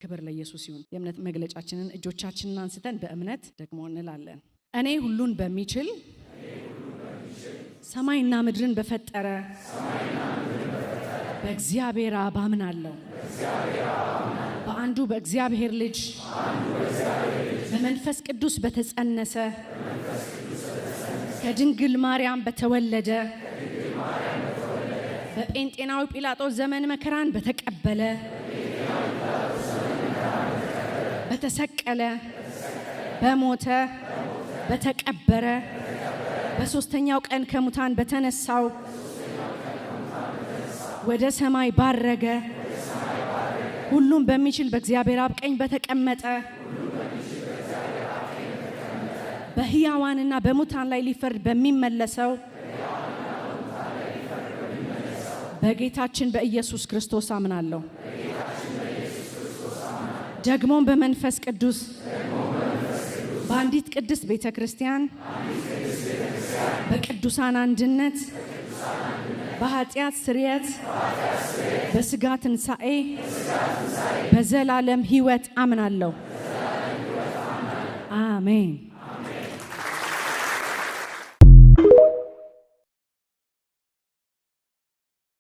ክብር ለኢየሱስ ይሁን። የእምነት መግለጫችንን እጆቻችንን አንስተን በእምነት ደግሞ እንላለን። እኔ ሁሉን በሚችል፣ ሰማይና ምድርን በፈጠረ በእግዚአብሔር አብ አምናለሁ። በአንዱ በእግዚአብሔር ልጅ፣ በመንፈስ ቅዱስ በተጸነሰ፣ ከድንግል ማርያም በተወለደ፣ በጴንጤናዊ ጲላጦስ ዘመን መከራን በተቀበለ፣ በተሰቀለ፣ በሞተ፣ በተቀበረ፣ በሦስተኛው ቀን ከሙታን በተነሳው፣ ወደ ሰማይ ባረገ፣ ሁሉም በሚችል በእግዚአብሔር አብ ቀኝ በተቀመጠ፣ በሕያዋንና በሙታን ላይ ሊፈርድ በሚመለሰው በጌታችን በኢየሱስ ክርስቶስ አምናለሁ። ደግሞም በመንፈስ ቅዱስ፣ በአንዲት ቅድስት ቤተ ክርስቲያን፣ በቅዱሳን አንድነት፣ በኃጢአት ስርየት፣ በስጋ ትንሣኤ፣ በዘላለም ሕይወት አምናለሁ። አሜን።